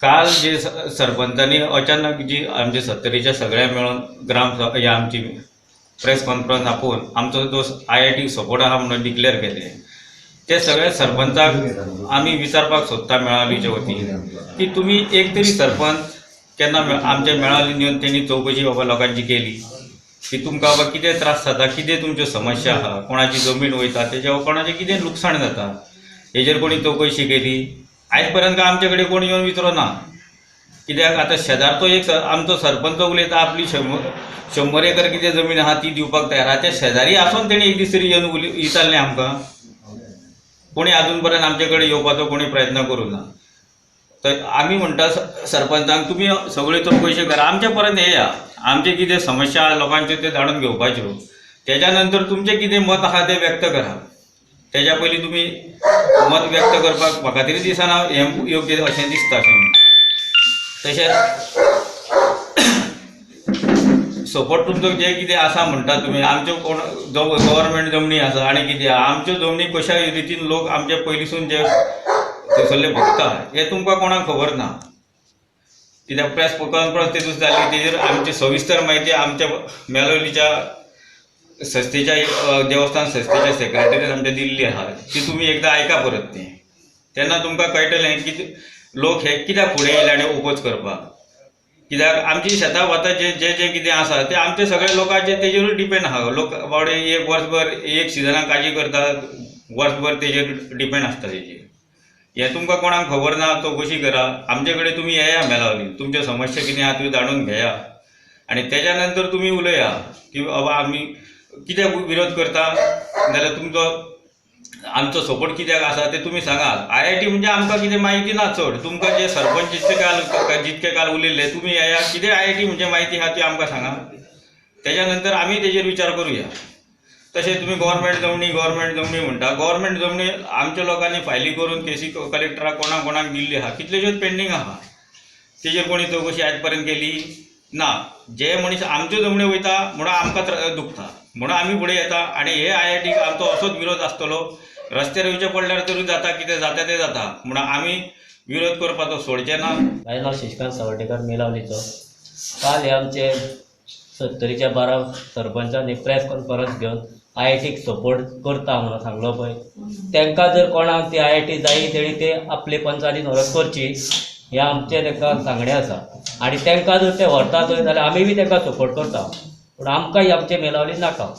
काल जे सरपंचांनी अचानक जी आमच्या सत्तरीच्या सगळ्या मेळून ग्राम ह्या आमची प्रेस कॉन्फरन्स आपोवन आमचो जो आयआयटी सपोर्ट आहा म्हणून डिक्लेअर केले, ते सगळे सरपंचाक आमी विचारपाक सोदता मेळावलीच्या वतीन की तुमी एक तरी सरपंच केन्ना आमच्या मेळावलीन येवन तेणी चवकशी बाबा लोकांची केली की तुमकां बाबा कितें त्रास जाता, कितें तुमच्यो समस्या आहा, कोणाची जमीन वयता तेज्या कोणाचें कितें लुकसाण जाता, हेजेर कोणी चवकशी केली? आयज पर्यंत काय आमचे कडेन कोण येवन विचारो ना. कित्याक आतां शेजारचो एक आमचो सरपंच उलयता, आपली 100 एकर कितें जमीन आहा ती दिवपाक तयार आहा. ते शेजारी आसून तेणी एक दीस तरी येवन विचारलें आमकां? कोणी अजून पर्यंत आमचे कडेन येवपाचो कोणी प्रयत्न करूं ना. तर आमी म्हणटा सरपंचांक तुमी सगळ्यो चवकशी करा, आमचे पर्यंत येया, आमचे कितें समस्या आहा लोकांच्यो त्यो जाणून घेवपाच्यो, तेज्या नंतर तुमचें कितें मत आहा तें व्यक्त करा. तेज्या पयलीं तुमी मत व्यक्त करपाक म्हाका तरी दिसना हें योग्य अशें दिसता अशें. तशेंच सपोर्ट तुमचो जे कितें आसा म्हणटा तुमी, आमच्यो कोण गव्हर्मेंट जमनी आसा आनी कितें आहा, आमच्यो जमनी कश्या रितीन लोक आमचे पयलींसून जे थंयसरले भोगता हें तुमकां कोणाक खबर ना. कित्याक प्रेस कॉन्फरन्स ते दीस जाली तेजेर आमची सविस्तर म्हायती आमच्या मेलोलीच्या संस्थेच्या देवस्थान संस्थेच्या सेक्रेटरीन आमच्या दिल्ली आहा, ती तुमी एकदां आयका परत ती, तेन्ना तुमकां कळटलें की लोक हे कित्याक फुडें येयले आनी ओपोज करपाक. कित्याक आमची शेतां भातां जे जे जे कितें आसा ते आमचे सगळे लोकांचे तेजेरूच डिपेंड आहा. लोक बाबडे एक वर्सभर एक सिजनाक काजी करता, वर्सभर तेजेर डिपेंड आसता तेजेर. हें तुमकां कोणाक खबर ना, चवकशी करा. आमचे कडेन तुमी येया मेलावली, तुमच्यो समस्या कितें आहा त्यो जाणून घेया आनी तेज्या नंतर तुमी उलया की बाबा आमी कित्याक विरोध करता, नाल्यार तुमचो आमचो सपोर्ट कित्याक आसा ते तुमी सांगात. आयआयटी म्हणजे आमकां कितें म्हायती ना चड. तुमकां जे सरपंच जितके काल उलयल्ले तुमी येया, कितें आयआयटी म्हणजे म्हायती आहा ती आमकां सांगा, तेज्या नंतर आमी तेजेर विचार करुया. तशें तुमी गव्हर्मेंट जमनी गव्हर्मेंट जमनी म्हणटा, गव्हर्मेंट जमनी आमच्या लोकांनी फायली करून केसी कलेक्टराक कोणाक कोणाक दिल्ली आहा, कितल्योश्योच पेंडींग आहा, तेजेर कोणी चवकशी आयज पर्यंत केली ना. जे मनीस आमच्यो जमनी वयता म्हणून आमकां दुखता, म्हणून आमी फुडें येता आनी हे आयआयटीक आमचो असोच विरोध आसतलो. रस्त्यार येवचें पडल्यार तरी जाता, कितें जाता तें जाता, म्हणून आमी विरोध करपाचो सोडचे ना. म्हाजें नांव शशिकांत सावर्डेकर, मेलावलीचो. काल हे आमचे सत्तरीच्या 12 सरपंचांनी प्रेस कॉन्फरन्स घेवन आयआयटीक सपोर्ट करता म्हणून सांगलो पळय, तांकां जर कोणाक ती आयआयटी जायी तेणी ते आपले पंचायतीन व्हरोन करची हें आमचें तांकां सांगणें आसा. आनी तांकां जर ते व्हरता थंय जाल्यार आमी बी तांकां सपोर्ट करता, पूण आमकां ही आमचे मेलावली नाका.